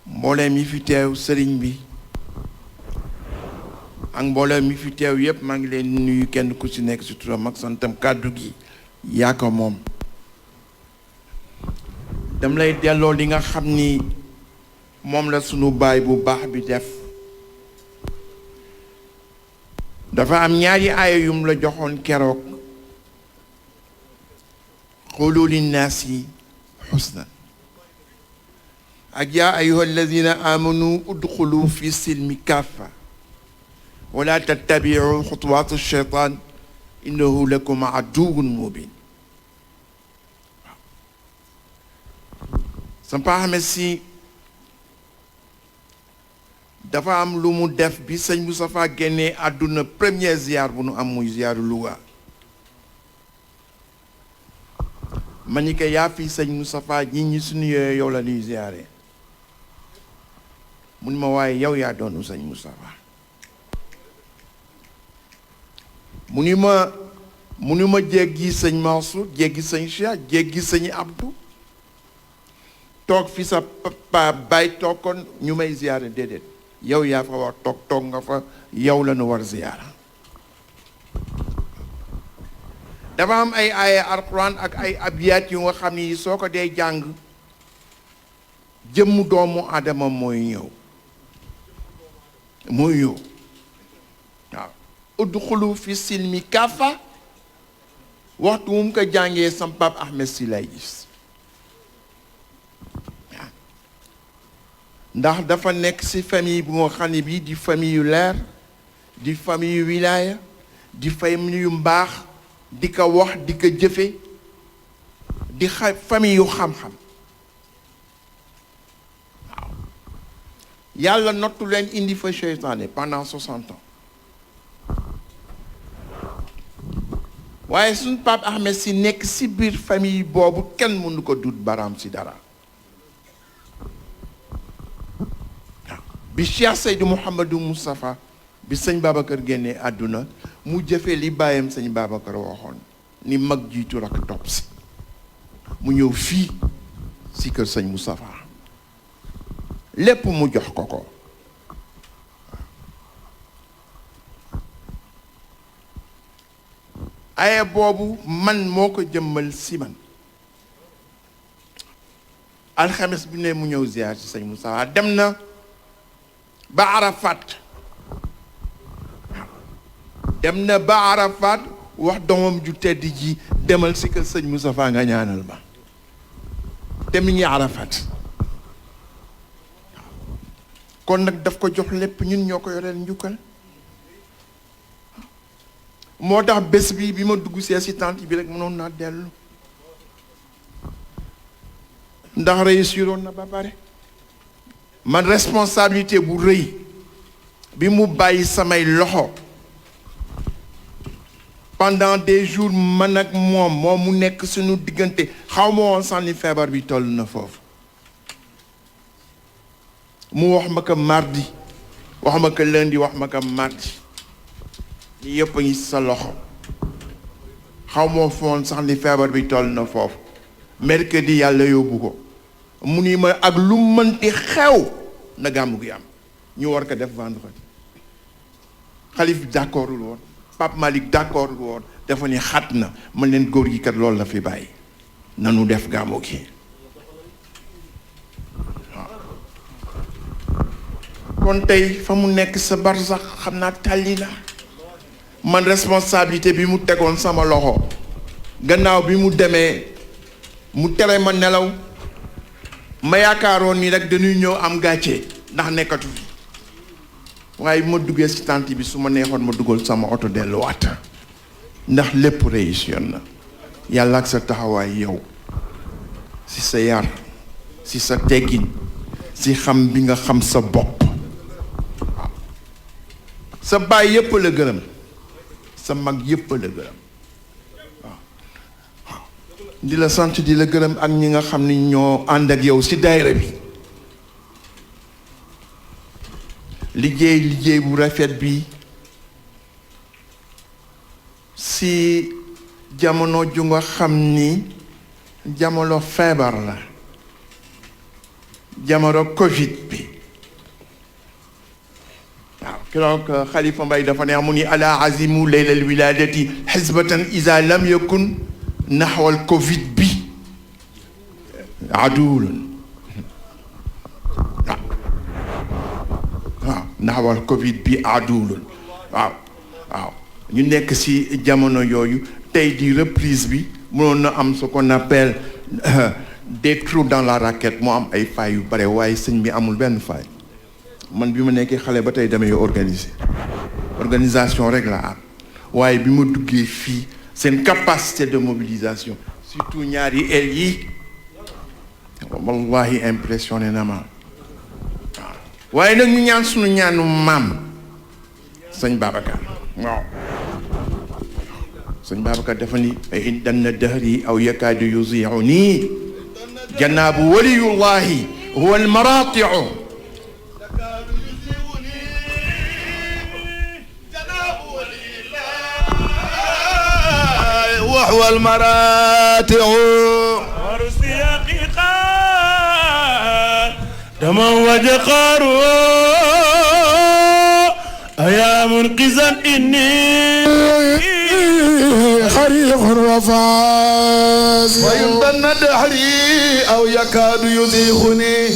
mbooleem yi fi teew sëriñ bi ak mbooleem mi fi teew yépp maa ngi leen nuyu kenn ku ci nekk ci turam ak santam kàddu gi yaa ko moom dam lay delloo li nga xam ni moom la sunu baay bu baax bi def dafa am ñaari aaya yum la joxoon keroog qulu linnaasi xusnan ak yaa ayuha alladina amanu udxulu fi silmi kaffa wala tattabiu xutuwaat alcheytaan innahu lakum aduwun mubin Sampa Ahmed Sy dafa am lu mu def bi sëñ Moustapha génnee àdduna premier ziar bu nu am muy ziaru Louga ma ni ko yaa fi sëñ Moustapha ñi suñu yooyu yow la ñuy ziare mun ma waaye yow yaa doonu sëñ Moustapha munu ma jéggi sëñ Mansour jéggi sëñ Cheikh jéggi sëñ Abdou toog fi sa papa bay toog kon ñu may ziare déedéet yow yaa fa war toog nga fa yow la nu war ziara dafa am ay aaya alquran ak ay abiyat yu nga xam ni soo ko dee jàng jëmm doomu Adama mooy ñëw waaw udxulu fi silmi kaafa waxtu mu ko jàngee sam Pape Ahmed Sy lay gis ndax dafa nekk ci famille bu nga xam ne bii di famille yu leer di famille yu wilaaya di famille yu mbaax di ko wax di ko jëfe di famille yu xam-xam waaw yàlla nottu leen indi fa seytaane pendant 60 ans waaye suñ Pape Ahmed Sy nekk ci biir famille boobu kenn mënu ko dut baraam ci dara bi Cheikh Seydou Mouhamadou Moustapha bi sëñ Babacar génnee àdduna mu jëfee li bàyyam sëñ Babacar waxoon ni mag jiitu rakk topp si mu ñëw fii si kër sëñ Moustapha lépp mu jox ko aye boobu man moo ko jëmmal si man alxames bi ne mu ñëw ziar ci sëñ Moustapha dem na ba Arafat dem na ba Arafat wax doomam ju tedd ji demal si kër sëñ Moustapha nga ñaanal ma te mi ngi Arafat kon nag daf ko jox lépp ñun ñoo ko yoreel njukkal moo tax bés bi ma dugg see si tànt bi rek mënoon naa dellu ndax réussiroon na ba pare man responsabilité bu rëy bi mu bàyyi samay loxo pendant des jours man ak moom mu nekk suñu diggante xaw ma woon sax ni feebar bi toll na foofu mu wax ma ko mardi wax ma ko lundi wax ma ko mardi li yëpp a ngi sa loxo xaw ma foon sax ni feebar bi toll na foofu mercredi yàlla yóbbu ko mu ni ma ak lu mënti xew na gàmmu gi am ñu war ko def vendredi xalif d'accordul woon Pape Malick d'accordul woon dafa ni xat na man leen góor gi kat loolu la fi bàyyi nanu def gàmmu gi waaw kon tey fa mu nekk sa barsax xam naa tàlli la man responsabilité bi mu tegoon sama loxo gannaaw bi mu demee mu tere ma nelaw ma yaakaaroon ni rek dañuy ñëw am gàcce ndax nekkatu fi waaye bi ma duggee ci tànt bi su ma neexoon ma dugal sama oto delluwaat ndax lépp réussir na yàlla ak sa taxawaay yow ci sa yar ci sa teggin ci xam bi nga xam sa bopp waaw sa baay yépp la gërëm sa mag yépp la gërëm waaw di la sant di la gërëm ak ñi nga xam ni ñoo ànd ak yow ci daayira bi liggéey bu rafet bi ci jamono ju nga xam ni jamono feebar la jamono Covid bi keroog Khalifa Mbaye dafa neex mu ni ala azimu leylal wiladati xisbatan isa lam yakun naxwal covid bi aduwulun waaw naxwal covid bi aduwulun waaw waaw ñu nekk ci jamono yooyu tey di reprise bi mënoon na am ce qu'on appelle des trous dans la raquette moo am ay failles yu bare waaye sëñ bi amul benn faille man bi ma nekkee xale ba tey damay organisation rek la am waaye bi ma duggee fii seen capacité de mobilisation surtout ñaari el yi wallahi impressionné na ma waaw waaye nag ñu ñaan sunu ñaanu maam sëñ Babacar waaw sëñ Babacar dafa ni in danna dahri aw yakaadu yuzi'uni janaabu waliyullahi huwa almarati'u وهو المراتع ورسياقي دما وجقار أيا منقذا إني خريف وفاز وإن ظن دهري أو يكاد يزيغني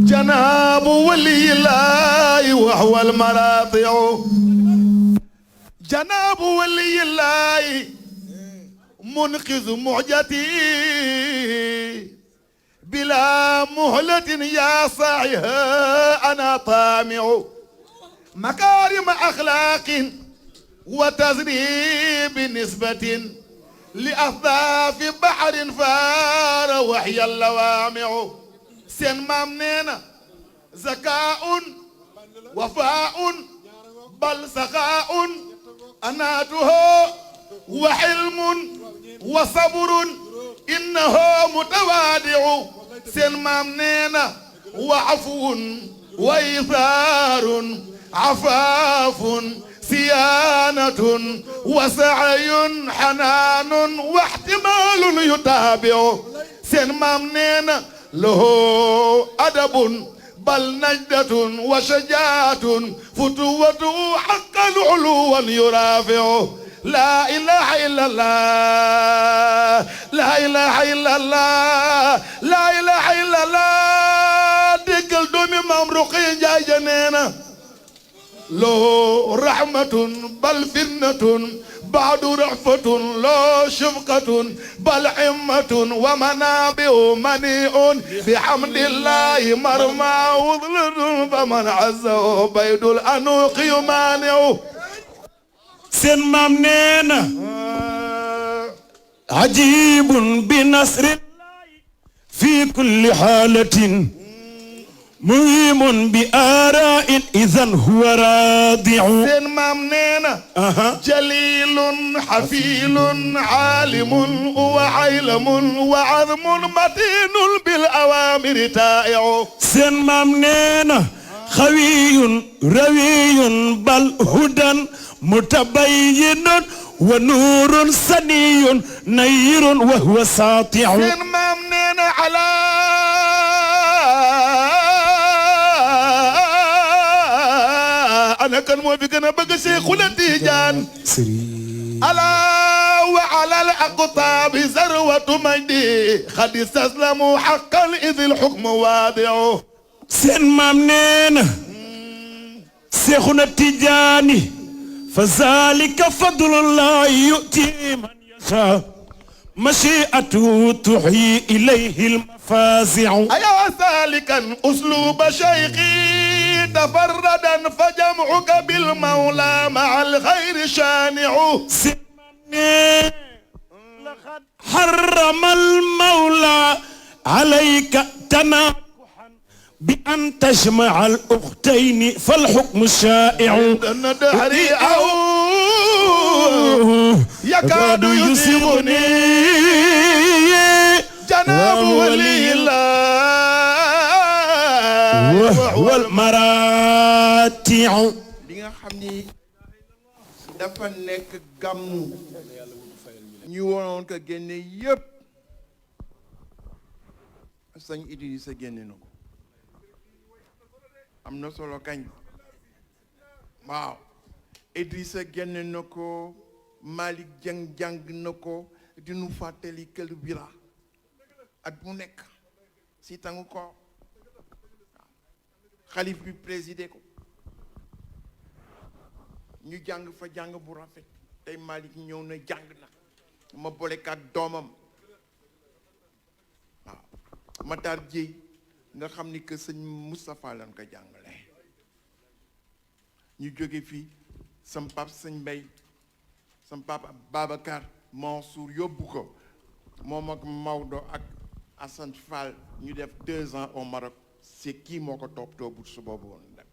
جناب ولي الله وهو المراطع جناب ولي الله منقذ معجتي بلا مهلة يا صاحها أنا طامع مكارم أخلاق وتزريب نسبة لأثاف بحر فار وحي اللوامع سن مامنينا زكاء وفاء بل سخاء أناته وحلم وصبر إنه متوادع سن مامنينا وعفو وإيثار عفاف صيانة وسعي حنان واحتمال يتابع سن مامنينا له أدب بل نجدة وشجاعة فتوة حقا علوا يرافع لا إله إلا الله لا إله إلا الله لا إله إلا الله دقل دومي ممرقين جاي جنينة له رحمة بل فتنة بعد رأفة لا شفقة بل حمة ومنابع منيء بحمد الله مرمى وظلل فمن عزه بيد الأنوق يمانع سن مامنينا عجيب بنصر الله في كل حالة مهم بآراء إذا هو رادع سن مامنينا جليل حفيل عالم وعيلم وعظم متين بالأوامر تائع سن مامنينا خوي روي بل هدى متبين ونور سني نير وهو ساطع سن مامنينا على أنا كان مو بيكنا بقى شيخنا تيجان ألا وعلى الأقطاب ذروة مجدي قد استسلموا حقا إذ الحكم واضع سن مامنين شيخنا تيجاني فذلك فضل الله يؤتي من يشاء مشيئته تحيي إليه المفازع أيا سالكا أسلوب شيخي تفردا فجمعك بالمولى مع الخير شانع لقد حرم المولى عليك تناكحا بأن تجمع الأختين فالحكم شائع دهري أو يكاد يصيبني جناب ولي الله وهو المراتع li nga xam ni dafa nekk gàmmu ñu waroon ko génne yépp sëñ Idrissa génne na ko am na solo kañ waaw Idrissa génne na ko Malick Dieng jàng na ko di nu fàttali kël bira at mu nekk si tangu ko xalif bi présidé ko ñu jàng fa jàng bu rafet tey Malick ñëw na jàng na ma bolekaat doomam waaw Matar Dieye nga xam ni que sëñ Moustapha lan ko jàngale ñu jóge fii sam pap sëñ Mbay sam pap Babacar Mansour yóbbu ko moom ak Maodo ak Assane Fall ñu def 2 ans au Maroc c'est kii moo ko toppatoo bu su boobu woon dem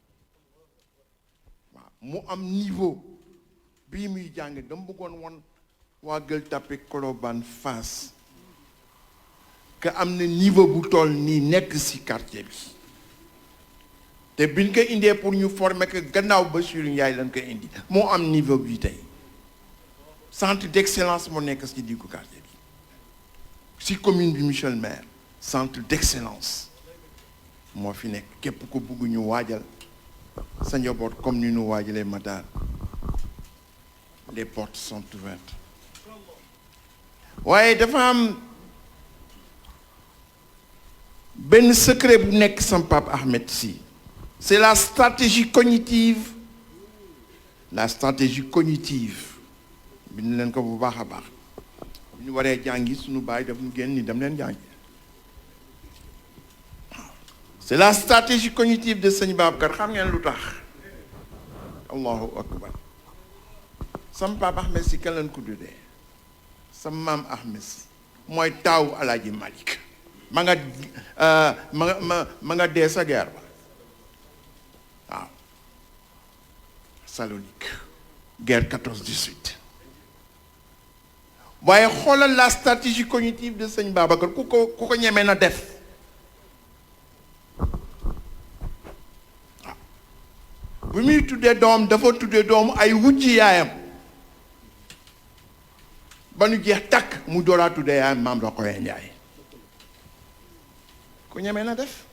waaw mu am niveau bii muy jàng dama bëggoon woon waa Gueule Tapée Colobane Fass que am na niveau bu toll nii nekk ci quartier bi te biñ ko indee pour ñu former que gannaaw Bassirou Ndiaye lañ ko indi moo am niveau bi tey centre d'excellence moo nekk ci diggu quartier bi ci commune bi monsieur le maire centre d'excellence moo fi nekk képp ko bëgg ñu waajal sa njaboot comme ni ñu waajalee Matar les portes sont ouvertes waaye dafa am benn secret bu nekk sam Pape Ahmed Sy c'est la stratégie cognitive bind leen ko bu baax a baax bu ñu waree jàngi suñu baay daf ñu génn ni dem leen jàngi c'est la stratégie cognitive de sëñ Babacar xam ngeen lu tax allahu akbar sam Pape Ahmed Sy kan lañ ko tuddee sam maam Ahmed Sy mooy taawu Alaaji Malick ma nga dee sa guerre ba waaw Salonique guerre 14-18 waaye xoolal la stratégie cognitive de sëñ Babacar ku ko ñemee na def waaw bu muy tuddee doom dafa tuddee doomu ay wujji yaayam ba nu jeex takk mu dooraa tuddee yaayam maam Rokhaya Ndiaye ku ñemee na def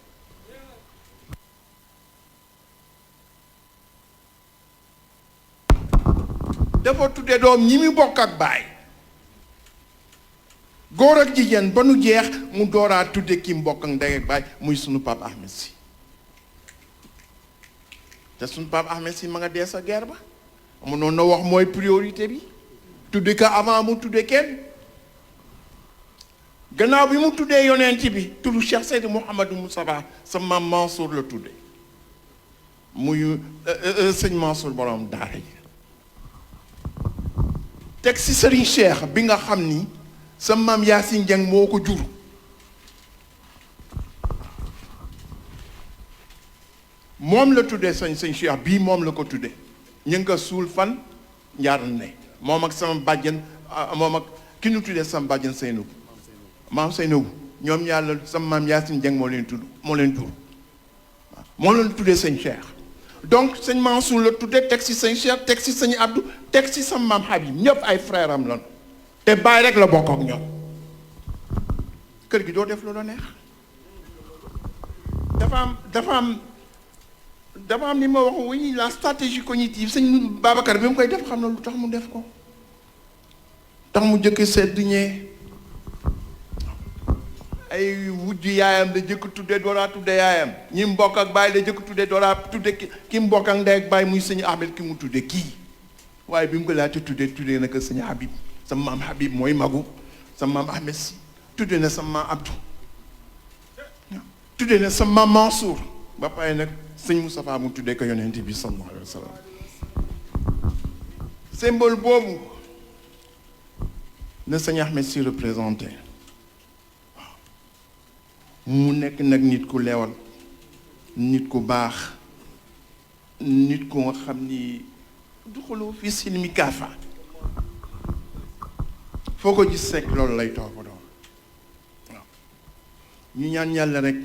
dafa tuddee doom ñi mu bokk ak baay góor ak jigéen ba nu jeex mu dooraa tudde ki mbokk ak ndey ak baay muy sunu Pape Ahmed Sy te sunu Pape Ahmed Sy ma nga dee sa guerre ba amu noonu na wax mooy priorité bi tudde ko avant mu tudde kenn gannaaw bi mu tuddee yonent bi turu Cheikh Seydi Mouhamadou Moustapha sa maam Mansour la tudde muy sëñ Mansour borom daara yi teg si Serigne Cheikh bi nga xam ni sa maam Yacine Dieng moo ko jur moom la tuddee sëñ Cheikh bii moom la ko tuddee ñu ngi ko suul fan njaar ne moom ak sama bàjjen moom ak ki nu tuddee sama bàjjen Seynabou maam Seynabou ñoom ñaar la sama maam Yacine Dieng moo leen jur moo leen tuddee sëñ Cheikh donc sëñ Mansour la tuddee teg si sëñ Cheikh teg si sëñ Abdou teg si sama maam Habib ñëpp ay frère am lan te bàyyi rek la bokk ak ñoom kër gi doo def lu la neex dafa am ni ma wax oui la stratégie cognitive sëñ Babacar bi mu koy def xam na lu tax mu def ko tax mu jëkk sedd ñee ay wujj yaayam la jëkk tudde dooraa tudde yaayam ñi mbokk ak baay la jëkk tudde dooraa tudde ki mbokk ak ndey ak baay muy sëñ Ahmed ki mu tudde kii waaye bi mu ko laata tudde na ko sëñ Habib sa maam Habib mooy magu sa maam Ahmed Sy tudde na sa maam Abdou tudde na sa maam Mansour ba pare nag sëñ Moustapha mu tuddee ko yonent bi sallallahu alayhi wa sallam symbole boobu la sëñ Ahmed Sy représenté waaw mu nekk nag nit ku leewal nit ku baax nit ku nga xam ni duxuloo fi silmi kaafa foo ko gis sekk loolu lay toppatoo waaw ñu ñaan yàlla rek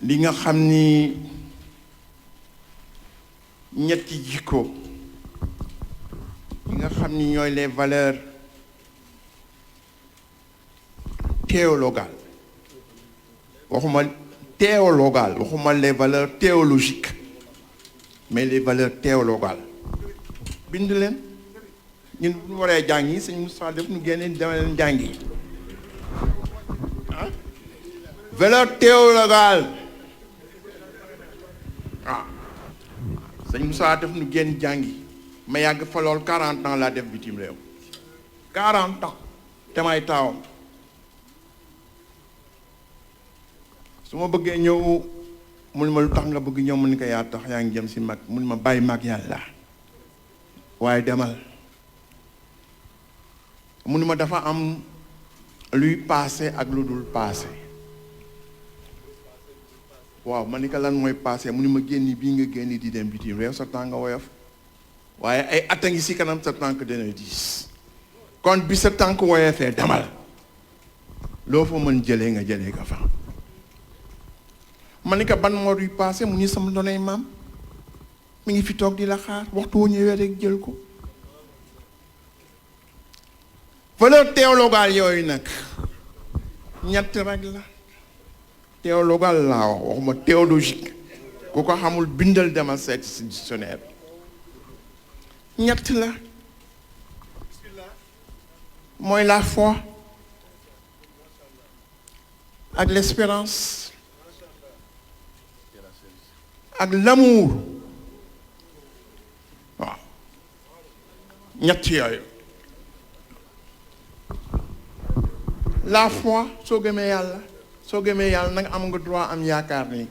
li nga xam ni ñetti jikko li nga xam ni ñooy les valeurs théologales waxuma théologales waxuma les valeurs théologiques mais les valeurs théologales bind leen ñun bu ñu waree jàng yi sëñ Moussa def ñu génne dama leen jàng yi ah valeur théologale waaw sëñ Moussa def ñu génn jàngi ma yàgg fa lool 40 ans laa def bitim réew 40 ans te may taawam su ma bëggee ñëw mun ma lu tax nga bëgg ñëw mun ni ko yaa tax yaa ngi jëm si mag mun ma bàyyi mag yàlla waaye demal mun ma dafa am luy passé ak lu dul passé waaw ma ni ko lan mooy passé mu ni ma génni bii nga génni di dem bitim réew sa temps nga woyof waaye ay at a ngi si kanam sa tànk dana diis kon bi sa tànk woyofee demal loo fa mën jëlee nga jëlee ka fa ma ni ko ban moo duy passé mu ni sama donay maam mi ngi fi toog di la xaar waxtu woo ñëwee rek jël ko valeur théologale yooyu nag ñett rek la théologale laa wax waxuma théologique ku ko xamul bindal demal seet si dictionnaire ñett la mooy la foi ak l'espérance ak l'amour waaw ñett yooyu la foi soo gëmee yàlla nag am nga droit am yaakaar ni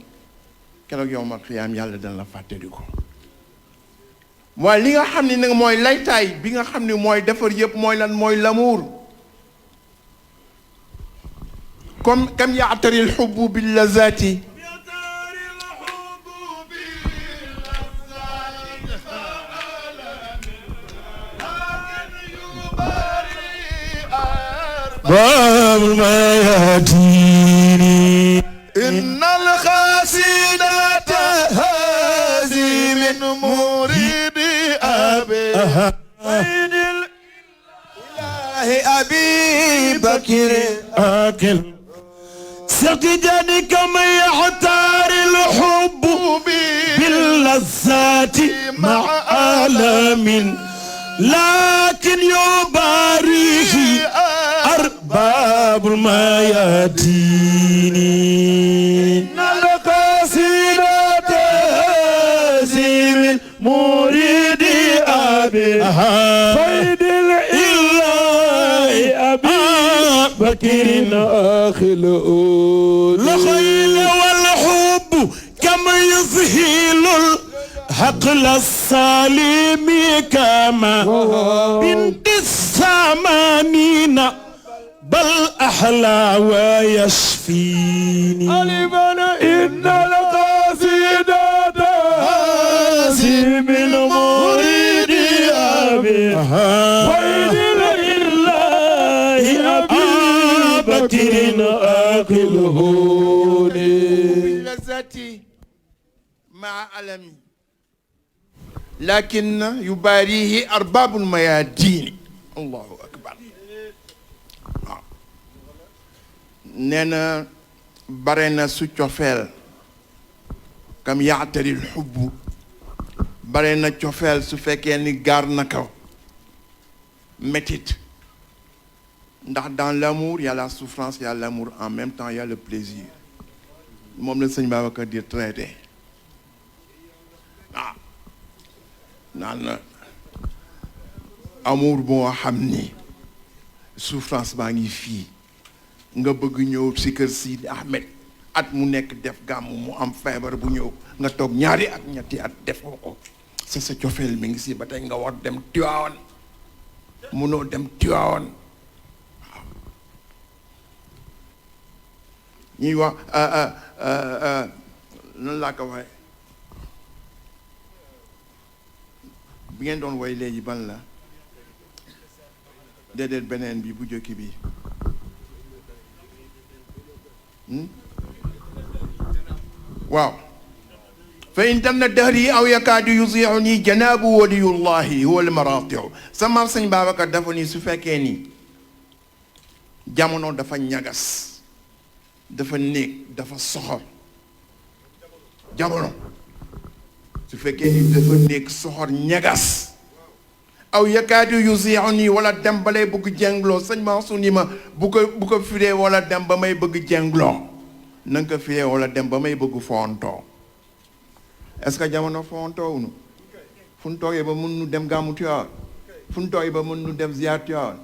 keroog yow ma xiyaam yàlla dana la fàttali ko waaye li nga xam ne nag mooy laytaay bi nga xam ne mooy defar yëpp mooy lan mooy l'amour comme kam yaatari alxubbu billazati باب الميادين إن الخاسدة هذه من مريد أبي عين الإله أبي بكر آكل سقجاني كما يحتار الحب باللذات مع آلام لكن يباريه أرباب الميادين إن القصيدة من مريد أبي فيد الإله أبي بكر أخي الخيل والحب كما يذهل الحقل السالم كما بنت الثمانين بل أحلى ويشفيني ألبنا إن القصيدة من مريد أبي ويد الإله أبي بكر أخي لذاتي مع ألمي لكن يباريه أرباب الميادين الله أكبر نانا برنا سوتشوفيل كم يعتري الحب برنا تشوفيل سفكيني غارنكو métit ndax dans l'amour il y a la souffrance il y a l'amour en même temps il y a le plaisir moom la sëñ Babacar di traité ah naan na amour boo xam ni souffrance baa ngi fii nga bëgg ñëw si kër Sidi Ahmed at mu nekk def gàmm mu am feebar bu ñëw nga toog ñaari at ñetti at def ko sa sa cofeel mi ngi si ba tey nga war dem Tiwaawan munoo dem Tiwaawan waaw ñuy wax nan laa ko waxee bi ngeen doon woy léegi ban la déedéet beneen bi bu jëkk bi waaw fa in tanna dahri aw yakaadu yuzi'uni janaabu waliyullahi huwa almaratiu sama sëñ Babacar dafa ni su fekkee ni jamono dafa ñagas dafa néeg dafa soxor jamono su fekkee ni dafa nekk soxor ñagas aw yakaadu yuzi'uni wala dem ba lay bëgg jengloo sëñ Mansour ni ma bu ko firee wala dem ba may bëgg jengloo na nga ko firee wala dem ba may bëgg fontoo est-ce que jamono fontoo wunu fu ñu toogee ba mun nu dem gàmmu Tiwaawan fu ñu toogee ba mun nu dem ziyaar Tiwaawan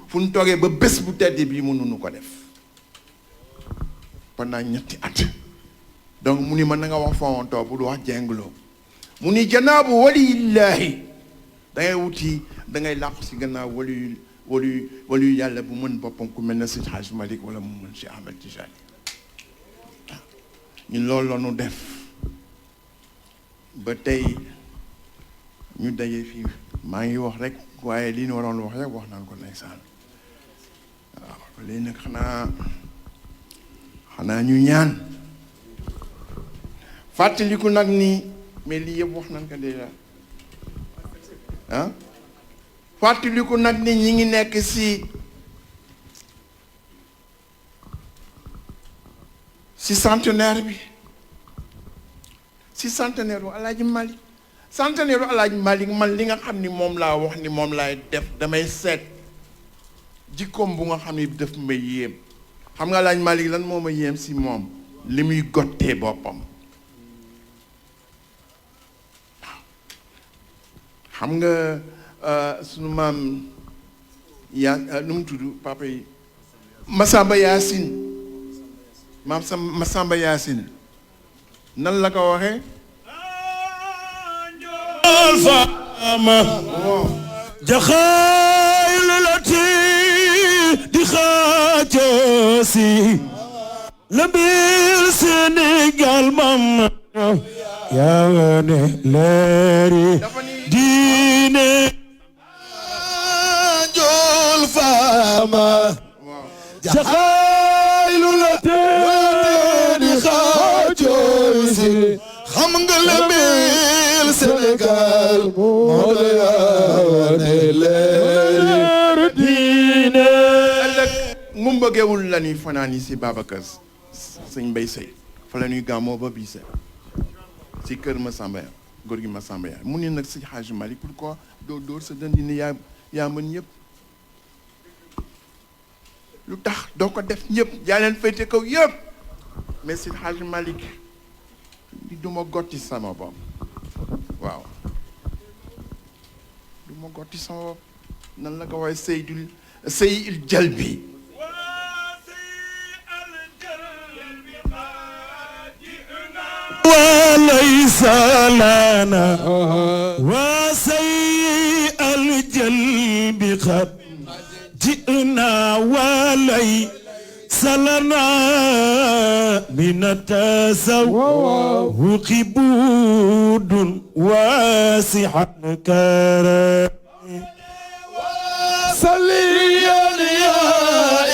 fu ñu toogee ba bés bu tedd bi mënuñu ko def pendant ñetti at donc mu ni man na nga wax fontoo bu du wax jengloo mu ni janaabu waliyillaahi da ngay wuti da ngay làqu si gannaaw waliyu yàlla bu mën boppam ku mel ne si Hadj Malick wala mu mën si Ahmed Tijani ñun loolu la ñu def ba tey ñu daje fii maa ngi wax rek waaye li ñu waroon wax rek wax naan ko ndeysaan waaw léegi nag xanaa ñu ñaan fàttaliku nag ni mais lii yëpp wax nañ ko déjà ah fàttaliku nag ni ñi ngi nekk si centenaire bi si centenaire u Alaaji Malick centenaire u Alaaji Malick man li nga xam ni moom laa wax ni moom laay def damay seet jikkoom bu nga xam ni daf may yéem xam nga Alaaji Malick lan moo ma yéem si moom li muy gottee boppam xam nga sunu maam yaa nu mu tudd papa yi Masamba Yaasin maam Masamba Yaasin nan la ko waxee alfama jaxaylu lati di xaacosi la biir Sénégal mam yaa ne leeri diine jol fama jaxaylu lati di xaacosi xam nga la biir Sénégal moo la yaa ne leeri diine ëllëg mu mbëggewul la ñuy fanaan yi si Babacar sëñ Mbay Sey fa la ñuy gàmmoo ba biise si kër Masamba ya góor gi Masamba ya mu ne nag si Hadj Malick pourquoi doo dóor sa dënd ni yaa mën ñëpp lu tax doo ko def ñëpp yaa leen féete kaw yëpp mais si Hadj Malick di duma gotti sama bopp waaw duma gotti sama bopp nan la ko waaye Seydil Jalbi وليس لنا وسيء الجلب قد جئنا وليس لنا من التسوق بود واسع الكرم صلي يا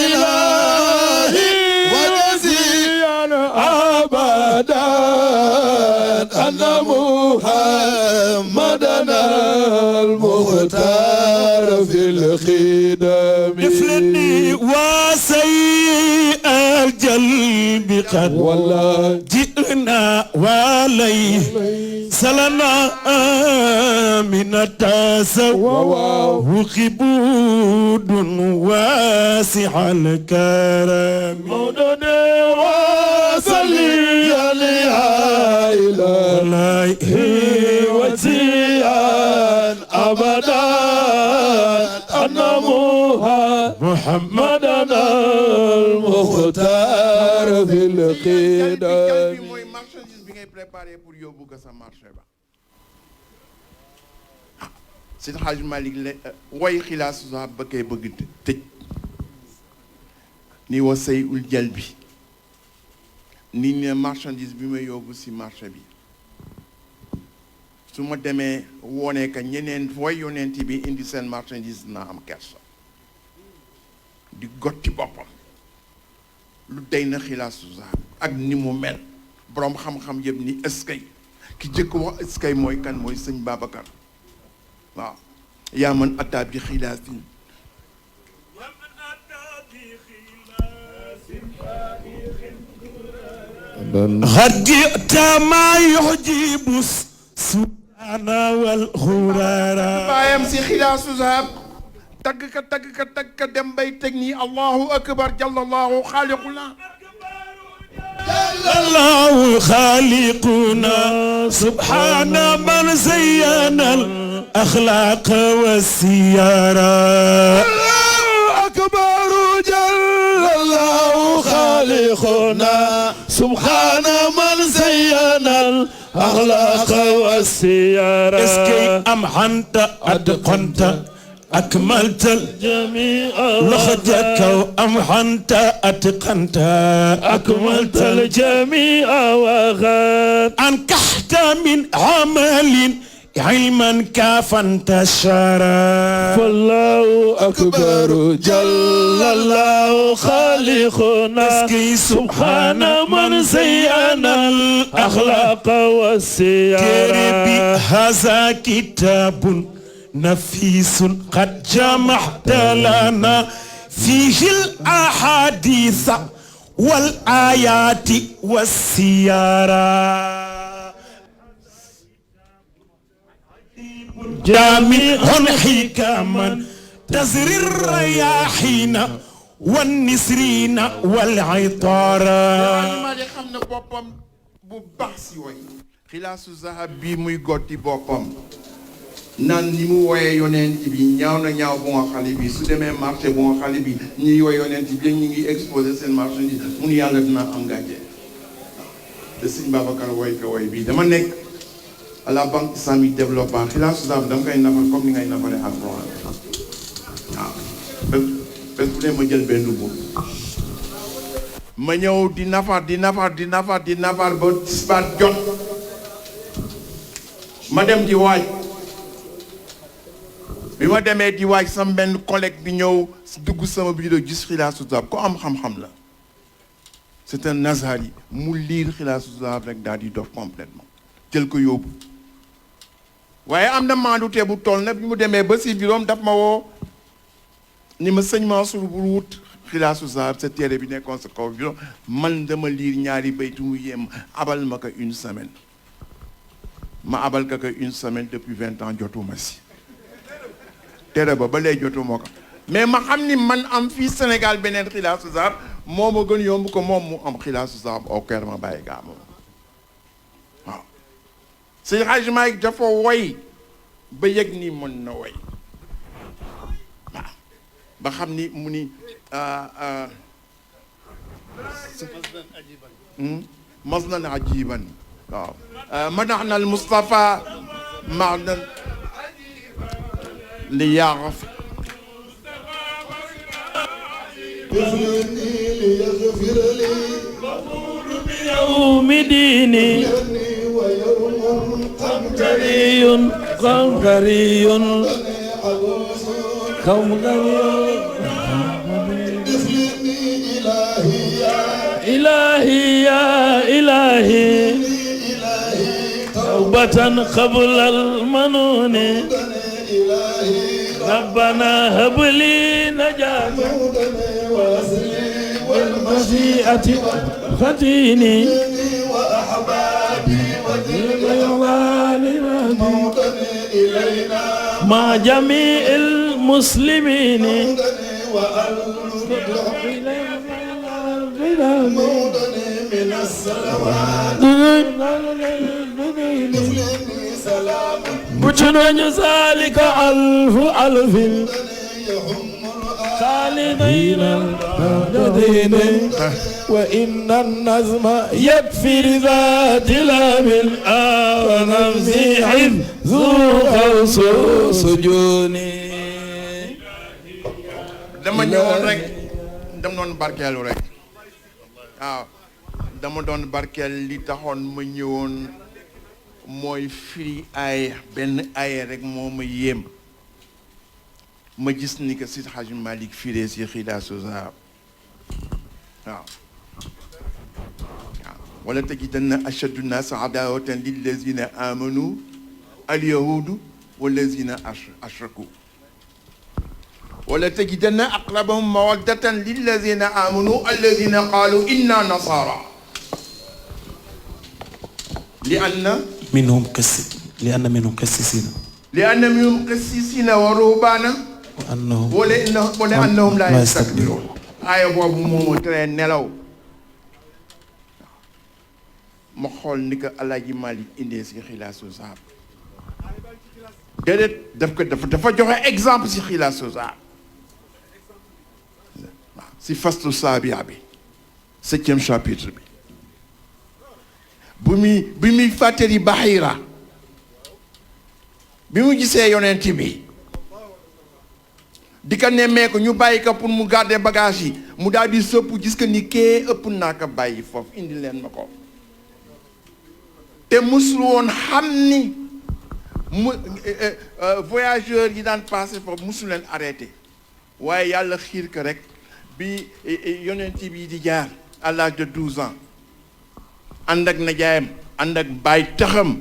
إلهي وجزيا أبدا أن محمدنا المختار في الخدم دفلني وسيء الجلب قد والله جئنا وليس لنا من التسوق بود واسع الكرم مدد وصلي يا إلهي وجزيا أبدا أن محمدنا المختار في القدم mooy marchandise bi ngay préparé pour yóbbu ko sa marché ba Seydi Hadj Malick la woy xilaasu sa ba koy bëgg tëj ni wa say ul jal bi ni ne marchandise bi may yóbbu si marché bi su ma demee woonee ka ñeneen fooy yonent bi indi seen marchandise naa am kersa di gotti boppam lu day na xilaasu sa ak ni mu mel boroom xam-xam yëpp ni eskay ki jëkk wax eskay mooy kan mooy sëñ Babacar waaw yaa man ataa bi xilaasin قد جئت ما يعجب السودان والخرارا baayam si xilaasu zahab tagg ka dem bay teg nii allahu akbar jallallahu xaaliquna الله خالقنا سبحان من زين الأخلاق والسيارة الله أكبر جل الله خالقنا سبحان من زين الأخلاق والسيارة اسكي أمحنت أتقنت أكملت الجميع لخجك وأمحنت أتقنت أكملت الجميع وغاد أنكحت من عمل علما كافنت الشرى فالله أكبر جل الله خالقنا سبحان من زين الأخلاق والسيارة هذا كتاب نفيس قد جمعت لنا فيه الأحاديث والآيات والسيارة جامع حكما تزري الرياحين والنسرين والعطارة ma di xam ne boppam bu baax si way xilaasu zahab bi muy gotti boppam naan ni mu woyee yonent bi ñaaw na ñaaw bu nga xale bi su demee marché bu nga xale bi ñuy woy yonent bi ñu ngi exposé seen marchandise mu ne yàlla dina am gàcce te sëñ Babacar woy ko woy bii dama nekk à la banque islamique développement xilaasu zahab dama koy nafar comme ni ngay nafare alxuraan waaw bés bu ne ma jël benn bu ma ñëw di nafar ba tisbaar jot ma dem di waaj bi ma demee di waaj sama benn collègue bi ñëw dugg sama bureau gis xilaasu zahab ko am xam-xam la c'est un Azhari mu liir xilaasu zahab rek daal di dof complètement jël ko yóbbu waaye am na maandute bu toll na bi mu demee ba si bureau daf ma woo ni ma sëñ Mansour bu wut xilaasu zahab sa téere bi nekkoon sa kaw bureau man dama liir ñaari baytu mu yem abal ma ko une semaine ma abal ko une semaine depuis 20 ans jotuma si téere ba léegi jotuma ko mais ma xam ni man am fii Sénégal beneen xilaasu zahab moo ma gën yomb ko moom mu am xilaasu zahab au Caire ma bàyyi gaa moom waaw Seydi Hadji Malick dafa woy ba yëg ni mën na woy waaw ba xam ni mu ni masnan ajiban waaw madaxna al Mustafa manan li yaaraf يوم ديني قمقري قمقري قمقري إلهي يا إلهي توبة قبل المنون ربنا هب لي نجاة والمشيئة فتيني وأحبابي مع جميع المسلمين من الصلوات بجنون ذلك ألف ألف خالدين الدين وإن النظم يكفي ذات لام ونفسي حفظ قوس سجوني dama ñëwoon rek dama doon barkeelu rek waaw dama doon barkeel li taxoon ma ñëwoon mooy firi aaya benn aaya rek moo ma yéem ma gis ni que Seydi Hadji Malick firee si xilaasu zahab waaw wala tajidanna ashaddu nnaasi adaawatan lillazina amanu alyahudu wallazina ashraku wala tajidanna aqrabahum mawaddatan lillazina amanu allazina qaalu inna nasara منهم لأن منهم قسيسين لأن منهم قسيسين ورهبانا وأنهم ولأنهم لا يستكبرون aaya boobu moomu tere nelaw ma xool ni ko Alaaji Malick indee si xilaasu zahab déedéet dafa joxe exemple si xilaasu zahab waaw si faslu saabia bi 7e chapitre bi bi muy fàttali Bahira bi mu gisee yonent bi di ko nemmeeku ñu bàyyi ko pour mu garder bagage yi mu daal di sëpp gis que ni kee ëpp naa ko bàyyi foofu indi leen ma ko te musul woon xam ni voyageurs yi daan passé foofu musul leen arrêté waaye yàlla xiir ko rek bi yonent bi di jaar à l'âge de 12 ans ànd ak najaayam ànd ak baay taxam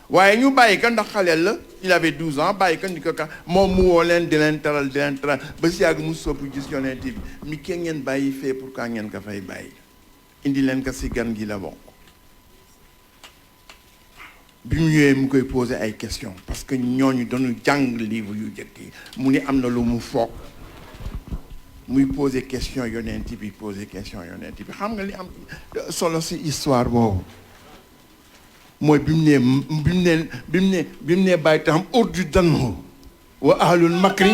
waaye ñu bàyyi ko ndax xaleel la il avait 12 ans bàyyi ko ni ko ka moom mu woo leen di leen teral ba si yàgg mu sopp gis yonent bi mi ke ngeen bàyyi fee pourquoi ngeen ko fay bàyyi indi leen ko si gan gi la bokk bi mu ñëwee mu koy poser ay questions parce que ñooñu dañu jàng livre yu jëkk yi mu ni am na lu mu foog muy poser question yonent bi xam nga li am solo si histoire boobu mooy bi mu ne bàyyi tam urdu danhu wa ahlul makri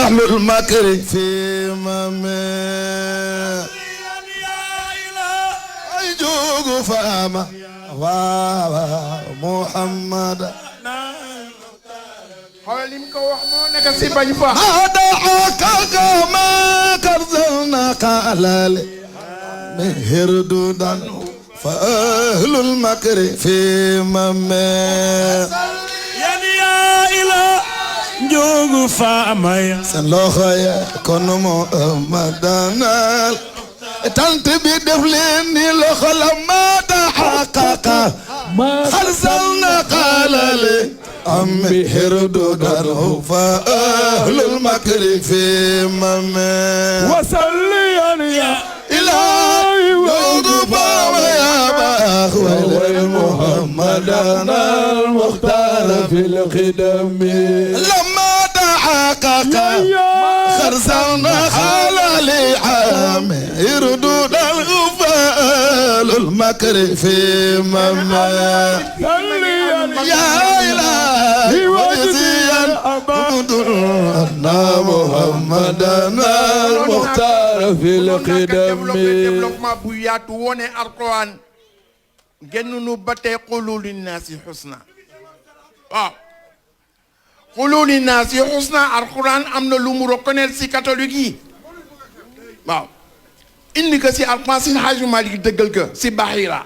ahlul makri fi mame ay jogu faama wa Muhammad xoolal li mu ko wax moo nekk si bañ fa ما كرزلنا قالال مهردودا فأهل المكر في ممي يا إله جوج فامايا سنلوخايا كونمو مدانال تنتبي دفليني لخل ما تحقق خرزلنا قالال أمي هردودا فأهل المكر في ممي وصليا يا إلهي وقفا يا باخوي محمدنا المختار في الخدم لما تحقق خرزنا خلالي عامي يردود الغفال المكر في ممي يا إلهي وجزيا أن محمدنا المختار في القدم développement bu yaatu wone Alquran gennu ba tey qulu linnaasi husna waaw qulu linnaasi husna Alquran am na lu mu reconnaître si catholique yi waaw indi ko si Alquran si Hajji Malick dëggal ko si Bahira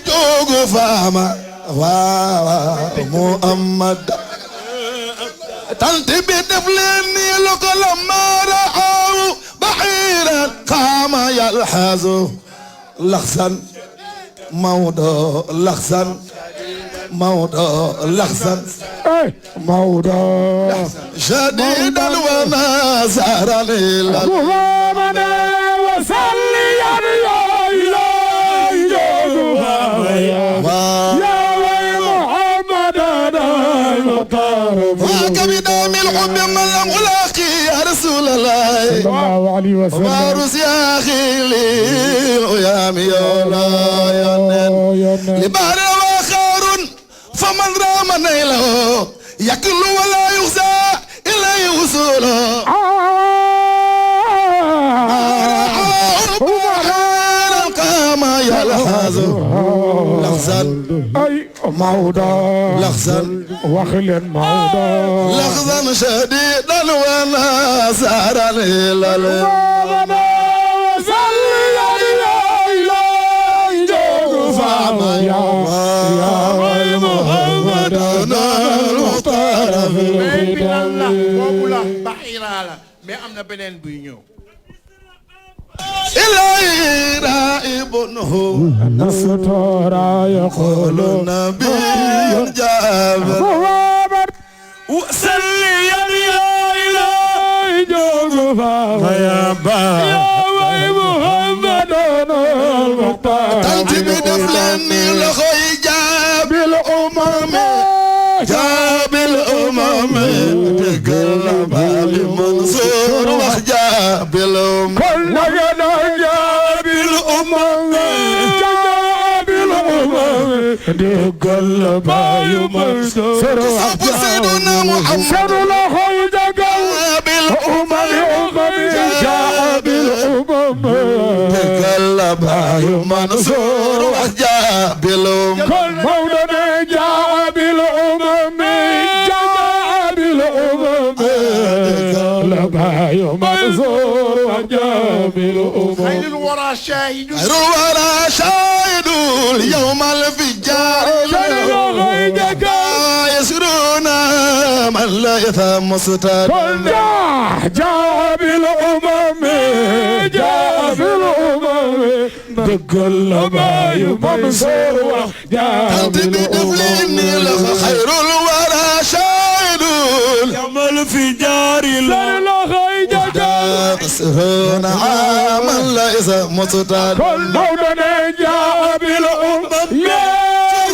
جوج فاما محمد تنتبه دفلني لك لما رأوا بحيرا قام يلحظ لخسن موضوع لخسن موضوع لخسن موضوع شديد ونازرا محمد وصلي يا وكبدا من الحب من لم ألاقي يا رسول الله صلى الله عليه وسلم وارس يا أخي لي يا ميولا لبار وخار فمن رام نيله يكل ولا يخزى إليه وصوله كما يلحظ لحظا أي موضوع لحظا وخل موضوع لحظا شديدا ونازرا إلى boobu la xiraa la mais am na beneen buy ñëw إلهي رائبه النصارى يقول نبي جابر محمد وصلي يا إلهي جوفا يا با يا محمد المختار تنتبه دفلني لخوي جاب بالأمم جاب الأمم تقلب علي منصور وجاب الأمم كل يدا جاب الأمم جاب الأمم تقلب علي منصور أبو سيدنا محمد سر الله جاب الأمم جاب الأمم تقلب علي منصور وجاب الأمم كل مولانا جاب الأمم جاب الأمم لباي منصور وجاب الأمم خير الورى شاهد الورى شاهد اليوم الفجار يسرون من لا يثم ستار كلنا جاب الأمم جاب الأمم دق اللباي منصور وجاب بدفلين الأمم خير الورى شاهد يوم الفجار يسرون من لا يثم ستار مولانا جاب الأمم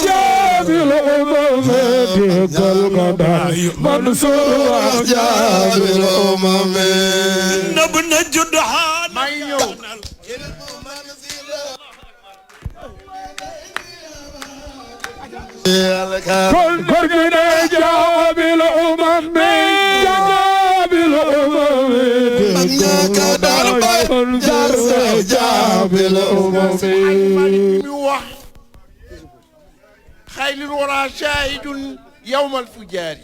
جاب الأمم دق القضاء منصور جاب الأمم نبنا جدحان may ñëw كل كرجنا جاب الأمم جاب الأمم جاب الأمم mi wax خير الورى شاهد يوم الفجار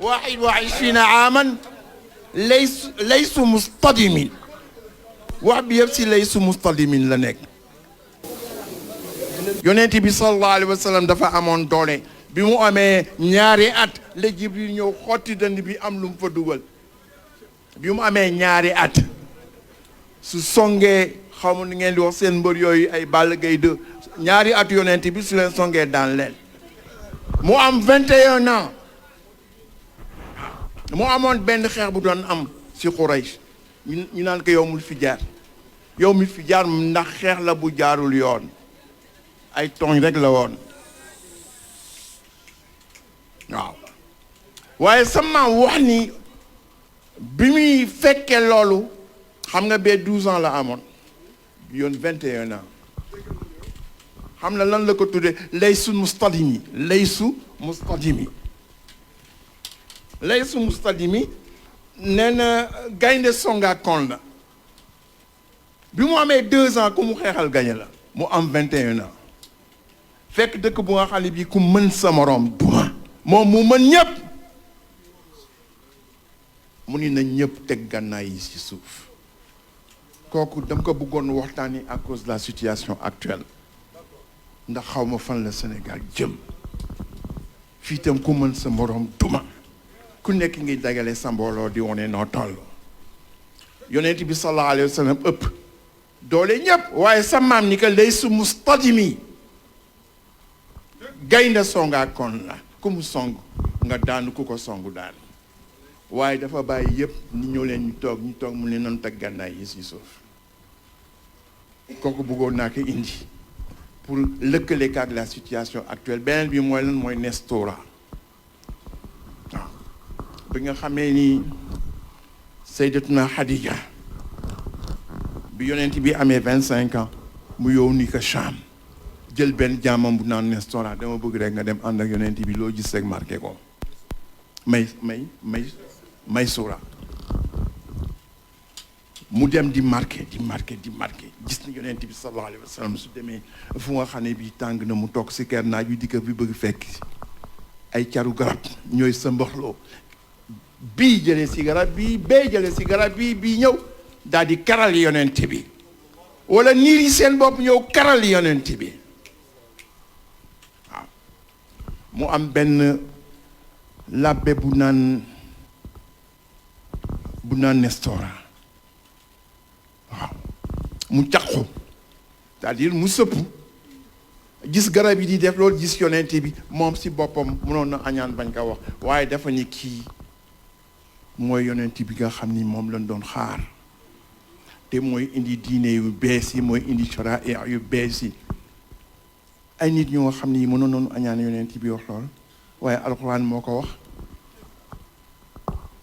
21 عاما ليس مصطدم wax bi yëpp si laysu mustadimin la nekk yonent bi sallallahu alayhi wa sallam dafa amoon doole bi mu amee ñaari at la Jibril ñëw xotti dënd bi am lu mu fa dugal bi mu amee ñaari at su songee xaw ma nu ngeen di wax seen mbër yooyu ay Balla Gaye 2 ñaari at yonent bi su leen songee daan leen mu am 21 ans mu amoon benn xeex bu doon am si Quraysh ñu naan ko yow mi fi jaar ndax xeex la bu jaarul yoon ay tooñ rek la woon waaw waaye sama wax ni bi muy fekkee loolu xam nga bee 12 ans la amoon bi yoon 21 ans xam na lan la ko tuddee laysu mustadimi nee na gaynde songa kon la bi mu amee 2 ans ku mu xeexal gañe la mu am 21 ans fekk dëkk bu nga xam ne bii ku mën sa moroom duma moom mu mën ñëpp mu ni na ñëpp teg gànnaay yi ci suuf kooku dama ko bëggoon waxtaani à cause de la situation actuelle ndax xaw ma fan la Sénégal jëm fii tam ku mën sa moroom duma ku nekk ngi dagale sa mbooloo di wone noo toll yonent bi sallallahu alayhi wa sallam ëpp doole ñëpp waaye sa maam ni que laysu mustadimi gaynde songaa kon la ku mu song nga daanu ku ko songu daan waaye dafa bàyyi yëpp ni ñëw leen ñu toog mu ne noonu teg gànnaay yi si suuf kooku bëggoon naa ko indi pour lëkkale ak la situation actuelle beneen bi mooy lan mooy Nestora waaw bi nga xamee ni Sayyidatuna Khadija bi yonent bi amee 25 ans mu yow ni ko Cham jël benn jaamam bu naan Nestora dama bëgg rek nga dem ànd ak yonent bi loo gis rek marqué ko may suura mu dem di marqué gis na yonent bi sallallahu alayhi wa sallam su demee fu nga xam ne bii tàng na mu toog si ker naaj wi di ko fi bëgg fekk ay caru garab ñooy sa mboxloo bii jëlee si garab bii bee jëlee si garab bii ñëw daal di karal yonent bi wala niir yi seen bopp ñëw karal yonent bi waaw mu am benn labbe bu naan bu naan Nestora waaw mu caqu c'est-à-dire mu sëpp gis garab yi di def loolu gis yonent bi moom si boppam mënoon na añaan bañ ko wax waaye dafa ni kii mooy yonent bi nga xam ni moom lañ doon xaar te mooy indi diine yu bees yi mooy indi sharia yu bees yi ay nit ñoo xam ni mënoon noonu añaan yonent bi wax lool waaye alxuraan moo ko wax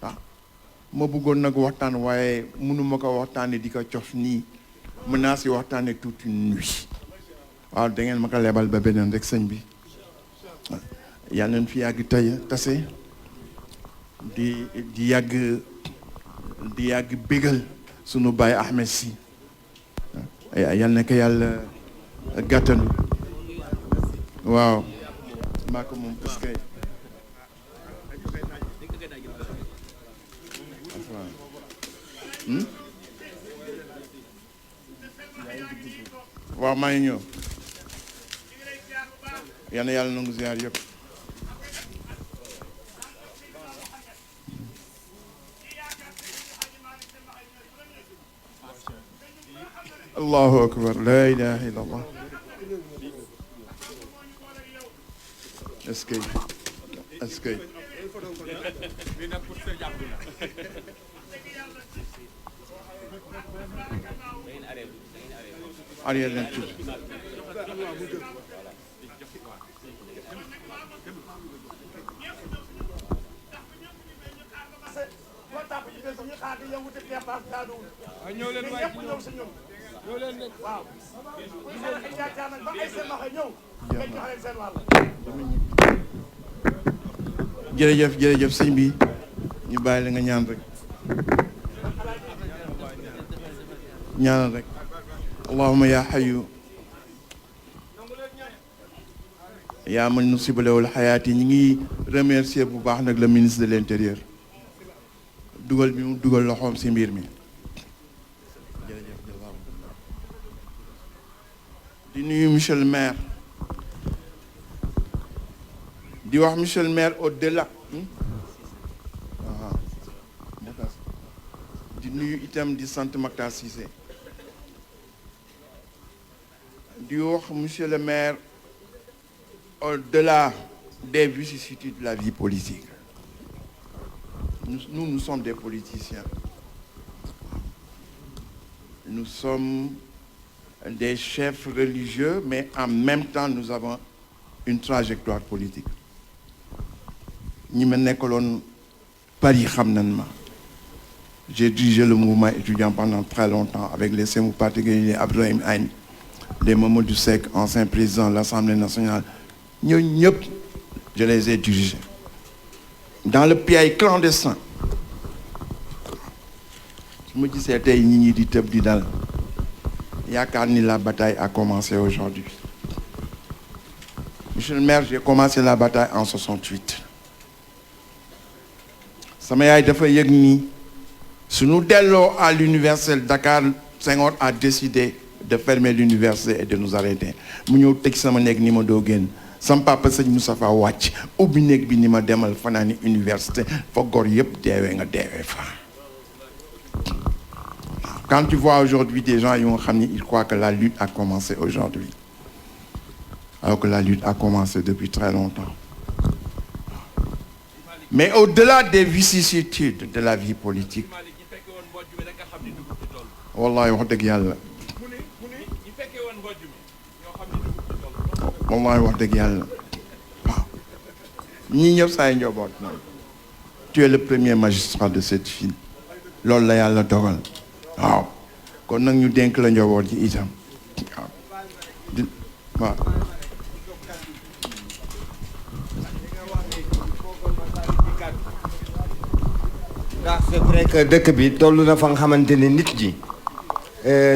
waaw ma bëggoon nag waxtaan waaye mënuma ko waxtaane di ko cof nii mën naa si waxtaane toute une nuit waaw da ngeen ma ko lebal ba beneen rek sëñ bi yàlla nañ fi yàgg tey tase di yàgg bégal sunu baay Ahmed Sy yal na ko yàlla gàttanu waaw maa ko moom est-ce que waaw maa ngi ñëw yal na yàlla nangu ziar yëpp allahu akbar la ilaha illa allah est-ce que arrière leen tuuti jërëjëf sëñ bi ñu bàyyi la nga ñaan rek ñaanal rek allahumma ya hayyu yaa man nusibalewul xayaat yi ñi ngi remercier bu baax nag le ministre de l'intérieur dugal bi mu dugal loxoom si mbir mi di nuyu monsieur le maire di wax monsieur le maire au-delà di nuyu itam di sant Mactar Cissé di wax monsieur le maire au-delà des vicissitudes de la vie politique nous sommes des politiciens nous sommes des chefs religieux mais en même temps nous avons une trajectoire politique ñi ma nekkaloon Paris xam nañ ma j'ai dirigé le mouvement étudiant pendant très longtemps avec les Sémou particuliers Abdourahim Agne les Mamadou Seck ancien président de l'Assemblée nationale ñooñu ñëpp je les ai dirigés dans le piège clandestin su ma gisee tey ñi ñi di tëb di dal yaakaar ni la bataille a commencé aujourd'hui monsieur le maire j'ai commencé la bataille en 68 sama yaay dafa yëg ni suñu delloo à l'université Dakar Senghor a décidé de fermer l'université et de nous arrêter mu ñëw tëj sama néeg ni ma doo génn sama papa sëñ Moustapha wàcc ubbi néeg bi ni ma demal fanaani université fa góor yëpp deewee nga deewee fa quand tu vois aujourd'hui des gens yoo xam ni ils croient que la lutte a commencé aujourd'hui alors que la lutte a commencé depuis très longtemps mais au-delà des vicissitudes de la vie politique wallahi wax dëgg yàlla wallahi wax dëgg yàlla waaw ñii ñëpp saay njaboot na tu es le premier magistrat de cette ville loolu la yàlla dogal waaw kon nag ñu dénk la njaboot ji itam waaw ndax c'est vrai que dëkk bi toll na fa nga xamante ne nit ji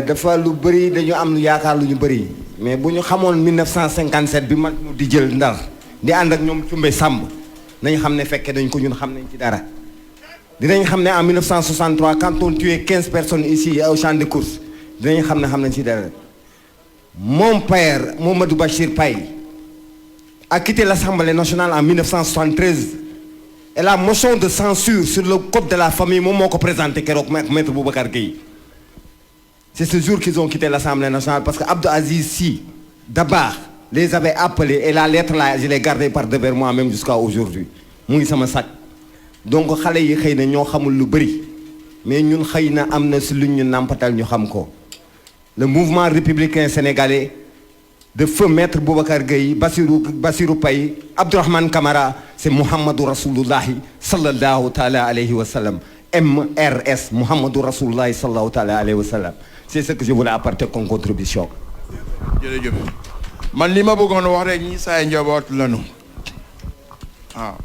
dafa lu bëri dañu am yaakaar lu ñu bëri mais bu ñu xamoon 1957 bi mag ñu di jël Ndar di ànd ak ñoom Cumbe Samb nañ xam ne fekke dañ ko ñun xam nañ ci dara dinañ xam ne en 1963 quand on tuait 15 personnes ici au champ de course dinañ xam nañ ci dara mon père Mamadou Bachir Paye a quitté l'Assemblée nationale en 1973 et la motion de censure sur le code de la famille moom moo ko présenté keroog maître Boubacar Gueye. C'est ce jour qu'ils ont quitté l'Assemblée nationale parce que Abdou Aziz Sy Dabakh les avait appelés et la lettre là je l'ai gardée par devers moi-même jusqu'à aujourd'hui mu ngi sama sac. Donc xale yi xëy na ñoo xamul lu bëri mais ñun xëy na am na si luñ ñu nàmpatal ñu xam ko. Le mouvement républicain sénégalais de feu maître Boubacar Gueye, Bassirou Paye, Abdourahmane Kamara, c'est Muhammadou Rasulullahi sallallahu ta'ala alayhi wa sallam. MRS, Muhammadou Rasulullahi sallallahu ta'ala alayhi wa sallam. C'est ce que je voulais apporter comme contribution. jërëjëf man li ma bëggoon wax rek ñi saay njaboot lanu waaw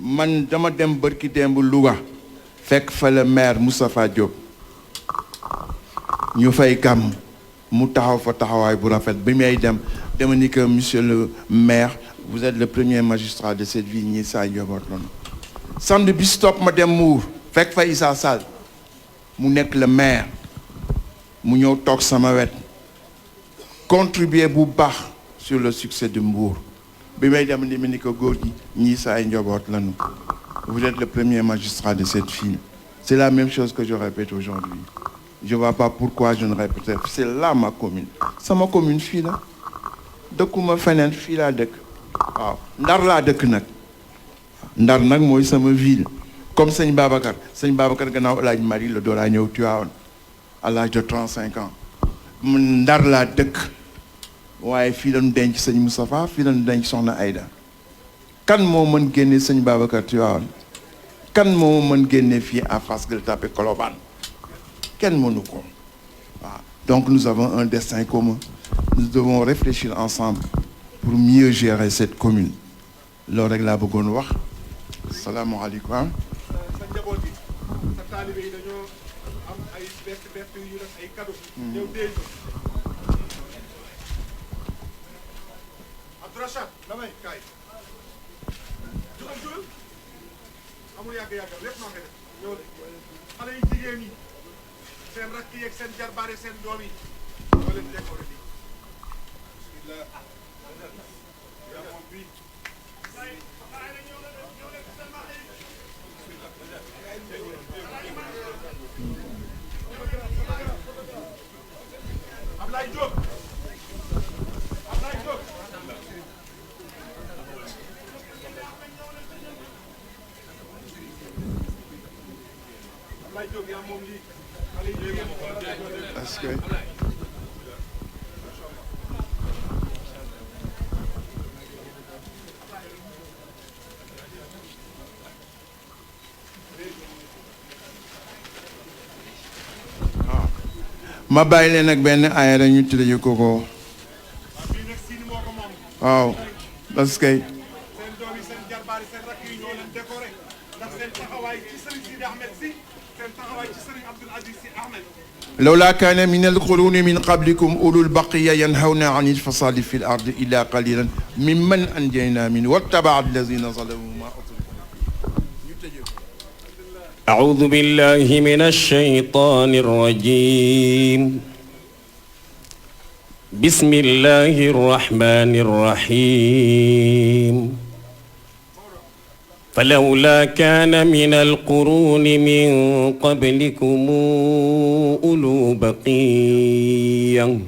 man dama dem bërki démb Louga fekk fa le maire Moustapha Diop ñu fay gàmm mu taxaw fa taxawaay bu rafet bi may dem dama ni que monsieur le maire vous êtes le premier magistrat de cette ville ñi saay njaboot lanu samedi bi stop ma dem Mbour fekk fa Issa Sall mu nekk le maire mu ñëw toog sama wet contribuer bu baax sur le succès de Mbour bi may dem ni ko góor gi ñii sa ay njaboot lañu vous êtes le premier magistrat de cette ville c'est la même chose que je répète aujourd'hui je vois pas pourquoi je ne répète c'est là ma commune sama commune fii la dëkkuma feneen fii laa dëkk waaw Ndar laa dëkk nag Ndar nag mooy sama ville comme sëñ Babacar gannaaw El Hadj Mari la doolaa ñëw Tivaouane à l'âge de 35 ans Ndar laa dëkk waaye fii lañu denc sëñ Moustapha fii lañu denc soxna Aïda kan moo mën génne sëñ Babacar Tivaouane kan moo mën génne fii à Fass Gueule Tapée Colobane kenn mënu ko waaw donc nous avons un destin commun nous devons réfléchir ensemble pour mieux gérer cette commune loolu rek laa bëggoon wax salaamaaleykum sa njaboot gi sa taalibe yi dañoo am ay bett yu def ay cadeau ñëw déy Abdourachad damay kaay jugal amul yàgg lépp noo koy def ñëw xale yi jigéen ñi seen rakk yi ak seen jarbaare seen doom yi ñoo leen décoré bi bismillah yaa moom bi Ablaye Diop yaa moom lii xale yi jigéen parce que ma bàyyi leen ak benn aaya rek ñu tuddee ko waaw parce que seen doom yi seen jarbaar yi seen rakk yi ñoo leen décoré ndax seen taxawaay ci Serigne Sidi Ahmed Sy seen taxawaay ci Serigne Abdoul Aziz Sy Ahmed لولا كان من القرون من قبلكم أولو البقية ينهون عن الفساد في الأرض إلا قليلا ممن أنجينا منه واتبع الذين ظلموا ما أعوذ بالله من الشيطان الرجيم بسم الله الرحمن الرحيم فلولا كان من القرون من قبلكم أولو بقية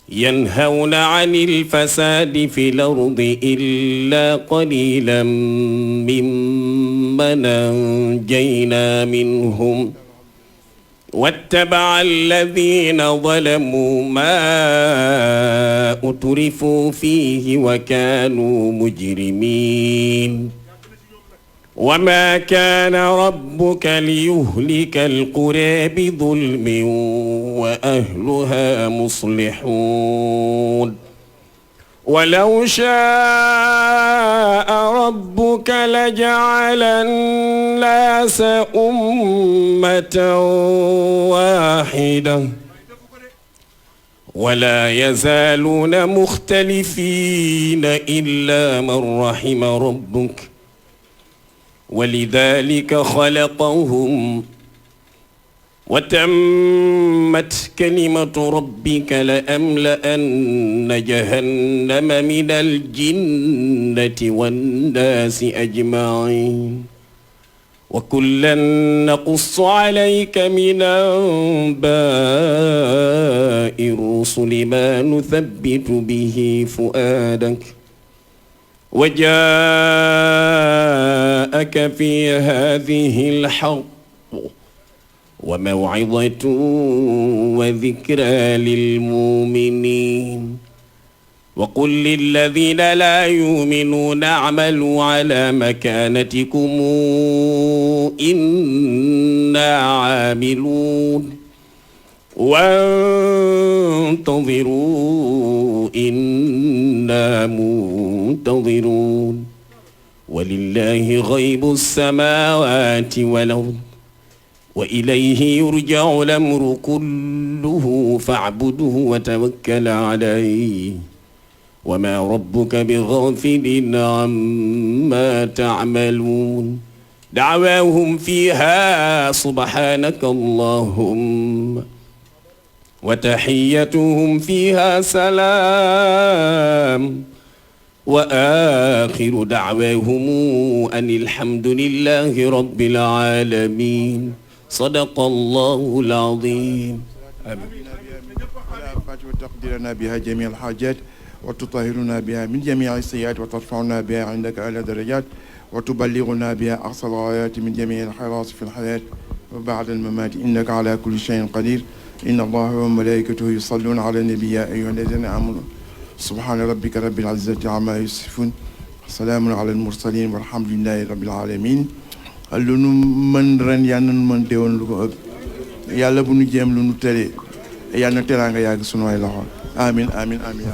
ينهون عن الفساد في الأرض إلا قليلا ممن أنجينا منهم واتبع الذين ظلموا ما أترفوا فيه وكانوا مجرمين وما كان ربك ليهلك القرى بظلم وأهلها مصلحون ولو شاء ربك لجعل الناس أمة واحدة ولا يزالون مختلفين إلا من رحم ربك ولذلك خلقهم وتمت كلمة ربك لأملأن جهنم من الجنة والناس أجمعين وكلا نقص عليك من أنباء الرسل ما نثبت به فؤادك وجاءك في هذه الحق وموعظة وذكرى للمؤمنين وقل للذين لا يؤمنون اعملوا على مكانتكم إنا عاملون وانتظروا إنا منتظرون ولله غيب السماوات والأرض وإليه يرجع الأمر كله فاعبده وتوكل عليه وما ربك بغافل عما تعملون دعواهم فيها سبحانك اللهم وتحيتهم فيها سلام وآخر دعواهم أن الحمد لله رب العالمين صدق الله العظيم. وتقدرنا بها جميع الحاجات وتطهرنا بها من جميع السيئات وترفعنا بها عندك أعلى درجات وتبلغنا بها أقصى الغايات من جميع الخيرات في الحياة وبعد الممات إنك على كل شيء قدير إن الله وملائكته يصلون على النبي يا أيها الذين آمنوا سبحان ربك رب العزة عما يصفون سلام على المرسلين والحمد لله رب العالمين lu nu mën ren yal na nu mën déwén lu ko ëpp yàlla bu nu jéem lu nu tële yal na teraanga yàgg sunu ay loxo amin amin amin